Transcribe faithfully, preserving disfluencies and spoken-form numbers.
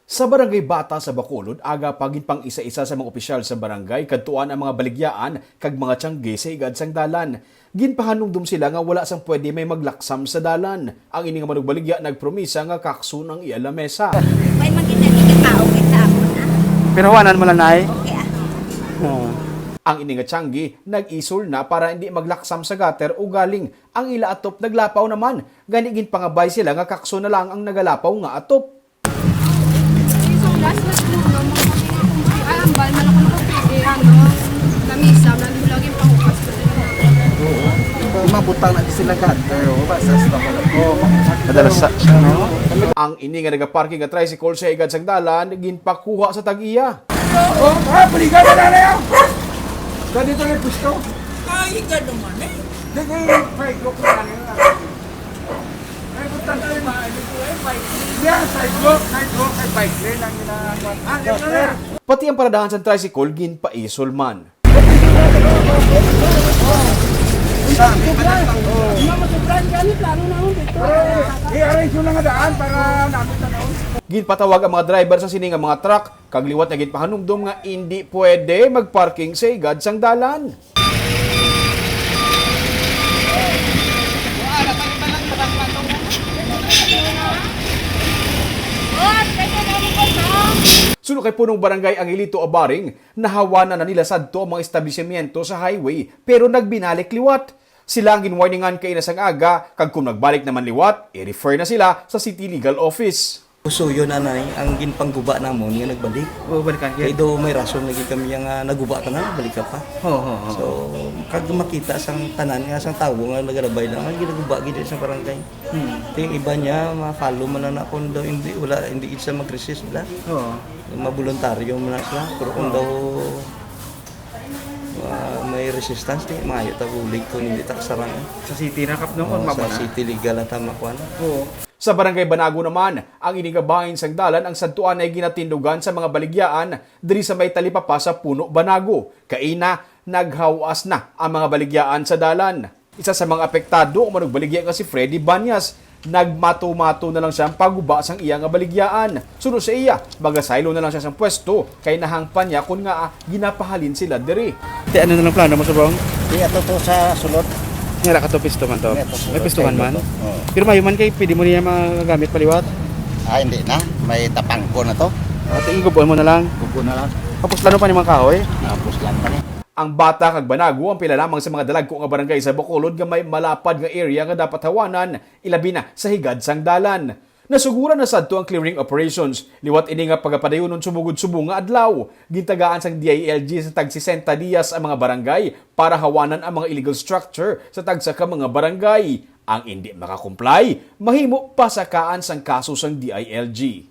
Sa Barangay Bata sa Bacolod, aga pa ginpang-isa-isa sa mga opisyal sa barangay kadtuan ang mga baligyaan kag mga tiyangge sa higad sang dalan. Ginpahanumdom sila nga wala sang pwede may maglaksam sa dalan. Ang ini nga manugbaligya nagpromisa nga kakson ang iya lamesa. May magkita di ka tao kay sa ako na. Pero hawanan mo lang, Nay? Okay, ah. Oo. Ang ini nga tiyangge nag-isol na para hindi maglaksam sa gutter, ugaling ang ila atop naglapaw naman. Gani ginpangabay sila nga kakson na lang ang nagalapaw nga atop. Isang last na siguro, mga pagkakambal, malaki na kung pwede, ano, lamisa, man, lagi pahukas na nila. Mabutang na sila gutter, oh, basta sa ako. Oh, madalas sa, ano? Ang ini nga nagaparking nga tricycle sa higad sang dalan, ginpakuha sa tag-iya. Oh, ah, balikan na na yan! Ganito na yung pusto. Ay, ganun man eh. Hindi, hindi, hindi, five o'clock na lang yun. Ay, punta na yung mga, hindi, sidewalk, sidewalk, ay, bike lane lang yun ang, ah, ito na. Pati ang paradahan sa tricycle, ginpaisol man. I-arrange mo na nga daan para namin tanawin. Ginpatawag ang mga driver sa sini nga mga truck, kag liwat nga ginpahanumdom nga indi pwede magparking sa higad sang dalan. Suno kay Punong Barangay Angelito Abaring, nahawanan na nila sadto ang mga establisimyento sa highway, pero nagbinalik liwat. Sila ang ginwarningan kaina sang aga, kag kung nagbalik naman liwat, i-refer na sila sa City Legal Office. Usuyon, anay, ang ginpangguba namon nga nagbalik. Oo, balikan Kay gid. Daw may rason lagi kami nga naguba ka na, balik ka pa. Oo, oo, oo. So, kag makita sang tanan nga sang tawo nga nagalabay lang, ang ginaguba gid sa barangay. Hmm. Ting iba niya, ma-follow man na kung daw hindi, wala, hindi gid siya mag-resist bala. Oo. Maboluntaryo man na sila. Pero kung Oo. daw, ah, may resistance, di, maayo ta bulig kung hindi ta kasarang, eh. Sa city na, Kap, no? Oo, Kung sa mabana. City legal ang tama kuan. Oo. Sa Barangay Banago naman, ang ini nga bahin sang dalan ang sadtuan ay ginatindugan sa mga baligyaan diri sa may talipapa sa Puno Banago. Kaina, naghawas na ang mga baligyaan sa dalan. Isa sa mga apektado ang manugbaligya nga si Freddy Banyas. Nagmato-mato na lang siya ang paguba sang iya nga baligyaan. Suno sa iya, magasaylo na lang siya sang pwesto kay nahangpan niya kon ngaa ginapahalin sila diri. Ti, ano na lang plano mo, Subong? Di, ato to sa sulod. Nira ka to, pisto man to. May ato sulod. May pistuhan man? Sulod to. Oo. Pero mayo man kay pwede mo niya magamit paliwat. Ah, hindi na. May tapangko na to. Ate, igubuan mo na lang. Gubo na lang. Tapos lalo pa ni mga kahoy? Tapos lang pa ni. Ang Bata kag Banago ang pila lamang sa mga dalagko nga barangay sa Bacolod nga may malapad nga area nga dapat hawanan, ilabi na sa higad sang dalan. Nasuguran na sadto ang clearing operations. Liwat ini nga pagapadayonon sumugod subong nga adlaw. Gintagaan sang D I L G sa tag sesenta diyas ang mga barangay para hawanan ang mga illegal structure sa tagsa ka mga barangay. Ang indi makakomply, mahimo pasakaan sang kaso sang D I L G.